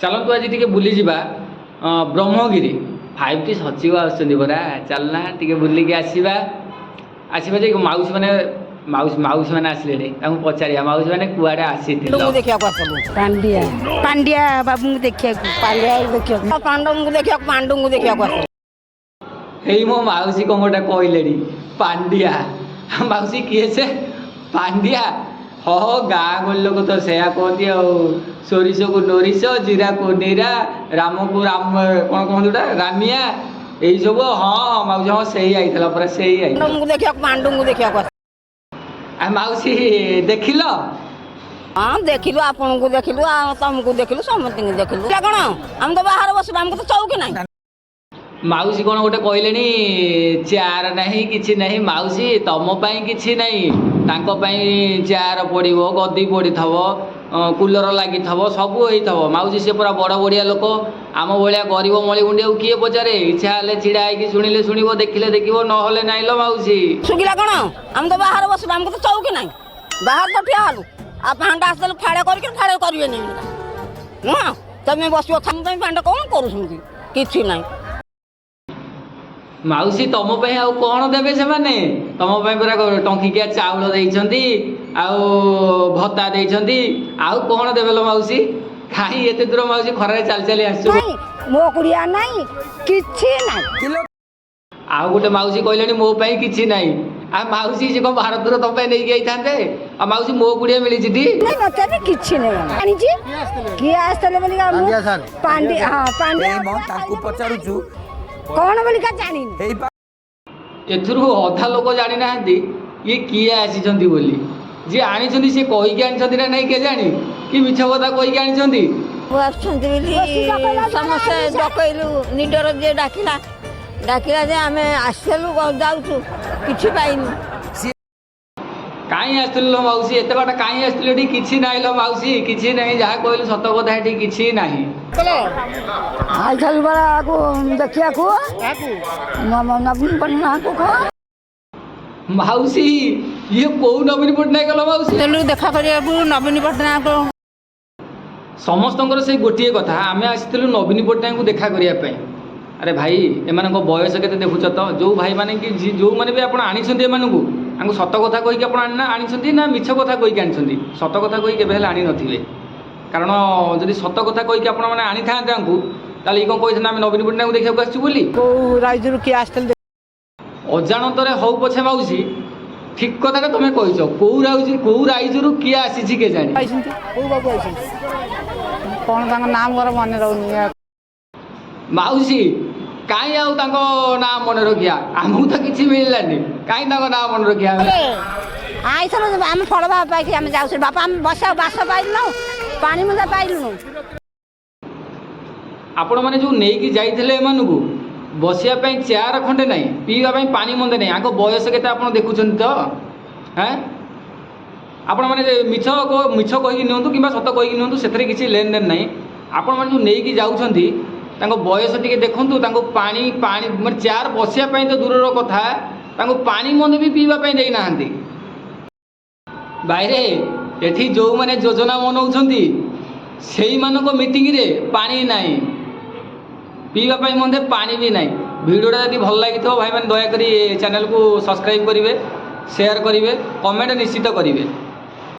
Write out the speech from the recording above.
ଚାଲନ୍ତୁ, ଆଜି ଟିକେ ବୁଲିଯିବା ବ୍ରହ୍ମଗିରି। 5ଟି ସଚିବ ଆସୁଛନ୍ତି ପରା। ଚାଲନା, ଟିକେ ବୁଲିକି ଆସିବା। ଆସିବା ଯେ ମାଉସୀ ମାନେ, ମାଉସୀ ମାଉସୀ ମାନେ ଆସିଲେଣି, ତାଙ୍କୁ ପଚାରିବା, ମାଉସୀ ମାନେ, କୁଆଡ଼େ ଆସିଥିଲ? ପାଣ୍ଡୁଙ୍କୁ ଦେଖିବାକୁ ଆସିଲୁ। ପାଣ୍ଡିଆ, ପାଣ୍ଡିଆ ବାବୁଙ୍କୁ ଦେଖିବାକୁ। ପାଣ୍ଡିଆ ଦେଖିବାକୁ, ପାଣ୍ଡୁଙ୍କୁ ଦେଖିବାକୁ, ପାଣ୍ଡୁଙ୍କୁ ଦେଖିବାକୁ ଆସିଲୁ। ଏଇ ମୋ ମାଉସୀ କ'ଣ ଗୋଟେ କହିଲେଣି, ପାଣ୍ଡିଆ। ମାଉସୀ, କିଏ ସେ ପାଣ୍ଡିଆ? ହଁ, ଗାଁ ଗହଳି ଲୋକ ତ ସେୟା କୁହନ୍ତି ଆଉ। ସୋରିଷକୁ ନୋରିଷ, ଜିରାକୁ ନିରା, ରାମକୁ ରାମ, କ'ଣ କୁହନ୍ତି ଗୋଟା, ରାମିଆ, ଏଇସବୁ। ହଁ ମାଉସୀ, ହଁ, ସେଇ ଆଇଥିଲା ପରା, ସେଇ ଆଇଥିଲା। ପାଣ୍ଡୁଙ୍କୁ ଦେଖିବାକୁ, ପାଣ୍ଡୁଙ୍କୁ ଦେଖିବାକୁ ଆସିଲୁ। ଆଉ ମାଉସୀ, ଦେଖିଲ? ହଁ, ଦେଖିଲୁ। ଆପଣଙ୍କୁ ଦେଖିଲୁ ଆଉ ତମକୁ ଦେଖିଲୁ, ସମସ୍ତଙ୍କୁ ଦେଖିଲୁ। ଏଇଟା କ'ଣ, ଆମେ ତ ବାହାରେ ବସିବୁ, ଆମକୁ ତ ଚଉକି ନାହିଁ। ମାଉସୀ କ'ଣ ଗୋଟେ କହିଲେଣି, ଚେୟାର ନାହିଁ, କିଛି ନାହିଁ। ମାଉସୀ, ତମ ପାଇଁ କିଛି ନାହିଁ, ତାଙ୍କ ପାଇଁ ଚେୟାର ପଡ଼ିବ, ଗଦି ପଡ଼ିଥିବ, କୁଲର ଲାଗିଥିବ, ସବୁ ହେଇଥିବ। ମାଉସୀ, ସେ ପୁରା ବଡ଼ ବଡ଼ିଆ ଲୋକ। ଆମ ଭଳିଆ ଗରିବ ମଳିଗୁଣ୍ଡିଆକୁ କିଏ ପଚାରେ? ଇଚ୍ଛା ହେଲେ ଛିଡ଼ା ହେଇକି ଶୁଣିଲେ ଶୁଣିବ, ଦେଖିଲେ ଦେଖିବ, ନହେଲେ ନାହିଁ ଲୋ ମାଉସୀ। ଶୁଖିଲା କ'ଣ, ଆମେ ତ ବାହାରେ ବସିବୁ, ଆମକୁ ତ ଚଉକି ନାହିଁ। ବାହାରେ ତ ଠିଆ ହେଲୁ ଆଉ ପାଣ୍ଡା ଆସିଲେ ଫାଳେ କରିକି ଫାଳେ କରିବେନି ନୁହଁ। ତମେ ବସିବ, ତମ ପାଇଁ ପାଣ୍ଡା କ'ଣ କରୁଛନ୍ତି? କିଛି ନାହିଁ। ମାଉସୀ, ତମ ପାଇଁ ଆଉ କ'ଣ ଦେବେ ସେମାନେ? ତମ ପାଇଁ ପୁରା ଟଙ୍କିକିଆ ଚାଉଳ ଦେଇଛନ୍ତି ଆଉ ଭତ୍ତା ଦେଇଛନ୍ତି। ଆଉ କ'ଣ ଦେବେ ଲୋ ମାଉସୀ? କାହିଁ ଏତେ ଦୂର ମାଉସୀ ଖରାରେ ଚାଲି ଚାଲି ଆସିଛୁ? ନାଇଁ, ମୋ କୁଡ଼ିଆ ନାହିଁ, କିଛି ନାହିଁ। ଆଉ ଗୋଟେ ମାଉସୀ କହିଲେଣି, ମୋ ପାଇଁ କିଛି ନାହିଁ। ଆଉ ମାଉସୀ, ସେ କ'ଣ ଭାରତର ତମ ପାଇଁ ନେଇକି ଯାଇଥାନ୍ତେ? ଆଉ ମାଉସୀ, ମୋ କୁଡ଼ିଆ ମିଳିଛି ଟି? ନାଇଁ, ମତେ ବି କିଛି ନାହିଁ। ଆଣିଛି କିଏ ଆସିଥିଲେ ବୋଲିକା ମୁଁ ପାଣ୍ଡିଆ ସାର୍। ପାଣ୍ଡିଆ, ହଁ, ପାଣ୍ଡିଆ। ଏଇ ମ ତାଙ୍କୁ ପଚାରୁଛୁ। କ'ଣ ବୋଲିକା ଜାଣିନି। ହେଇ। ଏଥିରୁ ଅଧା ଲୋକ ଜାଣିନାହାନ୍ତି ଇଏ କିଏ ଆସିଛନ୍ତି ବୋଲି। ଯିଏ ଆଣିଛନ୍ତି, ସିଏ କହିକି ଆଣିଛନ୍ତି ନା ନାଇଁ କେଜାଣି, କି ମିଛ କଥା କହିକି ଆଣିଛନ୍ତି। ଆସୁଛନ୍ତି ବୋଲି ସମସ୍ତେ ଡକେଇଲୁ। ଲିଡର ଯିଏ ଡାକିଲା, ଡାକିଲା ଯେ ଆମେ ଆସିଲୁ, ଯାଉଛୁ, କିଛି ପାଇନୁ। କାହିଁ ଆସିଥିଲୁ ଲୋ ମାଉସୀ? ଏତେ ବାଟ କାହିଁ ଆସିଥିଲୁ? ଏଠି କିଛି ନାହିଁ ଲୋ ମାଉସୀ, କିଛି ନାହିଁ। ଯାହା କହିଲୁ ସତ କଥା, ଏଠି କିଛି ନାହିଁ। ଆଇଥିଲୁ ପରା ଦେଖିବାକୁ ନବୀନ ପଟ୍ଟନାୟକକୁ। ମାଉସୀ, ଇଏ କୋଉ ନବୀନ ପଟ୍ଟନାୟକ ଲୋ ମାଉସୀ? ତେଣୁ ଦେଖା କରିବାକୁ ନବୀନ ପଟ୍ଟନାୟକ। ସମସ୍ତଙ୍କର ସେଇ ଗୋଟିଏ କଥା, ଆମେ ଆସିଥିଲୁ ନବୀନ ପଟ୍ଟନାୟକଙ୍କୁ ଦେଖା କରିବା ପାଇଁ। ଆରେ ଭାଇ, ଏମାନଙ୍କ ବୟସ କେତେ ଦେଖୁଛ ତ? ଯେଉଁ ଭାଇମାନେ କି ଯେଉଁମାନେ ବି ଆପଣ ଆଣିଛନ୍ତି ଏମାନଙ୍କୁ, ଆଙ୍କୁ ସତ କଥା କହିକି ଆପଣ ଆଣିନା ଆଣିଛନ୍ତି ନା ମିଛ କଥା କହିକି ଆଣିଛନ୍ତି? ସତ କଥା କହିକି କେବେ ହେଲେ ଆଣିନଥିବେ। କାରଣ ଯଦି ସତ କଥା କହିକି ଆପଣମାନେ ଆଣିଥାନ୍ତେ ଆଙ୍କୁ, ତାହେଲେ ଇଏ କ'ଣ କହିଥାନ୍ତେ ଆମେ ନବୀନ ପଟ୍ଟନାୟକଙ୍କୁ ଦେଖିବାକୁ ଆସିଛୁ ବୋଲି? କୋଉ ରାଜ୍ୟରୁ କିଏ ଆସିଥିଲେ? ଅଜାଣତରେ ହଉ ପଛେ ମାଉସୀ, ଠିକ କଥାଟା ତମେ କହିଛ। କୋଉ ରାଉଜ, କୋଉ ରାଇଜରୁ କିଏ ଆସିଛି କେଜାଣି? ଆଇଛନ୍ତି। କୋଉ ବାବୁ ଆଇଛନ୍ତି, କ'ଣ ତାଙ୍କ ନାମ ମୋର ମନେ ରହୁନି। ମାଉସୀ, କାହିଁ ଆଉ ତାଙ୍କ ନାଁ ମନେ ରଖିବା? ଆମକୁ ତ କିଛି ମିଳିଲାନି, କାହିଁ ତାଙ୍କ ନାଁ ମନେ ରଖିବା ଆମେ? ଆଇଥିଲୁ ଆମେ ଫଳ ପାଇକି ଆମେ ଯାଉଛୁ ବାପା। ଆମେ ବସା ବାସ ପାଇଲୁନୁ, ପାଣି ମୁନ୍ଦା ପାଇଲୁନୁ। ଆପଣମାନେ ଯେଉଁ ନେଇକି ଯାଇଥିଲେ ଏମାନଙ୍କୁ, ବସିବା ପାଇଁ ଚେୟାର ଖଣ୍ଡେ ନାହିଁ, ପିଇବା ପାଇଁ ପାଣି ମନ୍ଦେ ନାହିଁ। ଆଙ୍କ ବୟସ କେତେ ଆପଣ ଦେଖୁଛନ୍ତି ତ? ହେଁ, ଆପଣମାନେ ଯେ ମିଛ କହିକି ନିଅନ୍ତୁ କିମ୍ବା ସତ କହିକି ନିଅନ୍ତୁ, ସେଥିରେ କିଛି ଲେନଦେନ ନାହିଁ। ଆପଣମାନେ ଯେଉଁ ନେଇକି ଯାଉଛନ୍ତି, ତାଙ୍କ ବୟସ ଟିକେ ଦେଖନ୍ତୁ। ତାଙ୍କୁ ପାଣି ପାଣି ମାନେ ଚେୟାର ବସିବା ପାଇଁ ତ ଦୂରର କଥା, ତାଙ୍କୁ ପାଣି ମନ୍ଦେ ବି ପିଇବା ପାଇଁ ଦେଇନାହାନ୍ତି। ବାଇରେ, ଏଠି ଯେଉଁମାନେ ଯୋଜନା ବନାଉଛନ୍ତି, ସେଇମାନଙ୍କ ମିଟିଂରେ ପାଣି ନାହିଁ, ପିଇବା ପାଇଁ ମଧ୍ୟ ପାଣି ବି ନାହିଁ। ଭିଡ଼ିଓଟା ଯଦି ଭଲ ଲାଗିଥିବ ଭାଇମାନେ, ଦୟାକରି ଚ୍ୟାନେଲକୁ ସବସ୍କ୍ରାଇବ୍ କରିବେ, ସେୟାର କରିବେ, କମେଣ୍ଟ ନିଶ୍ଚିତ କରିବେ।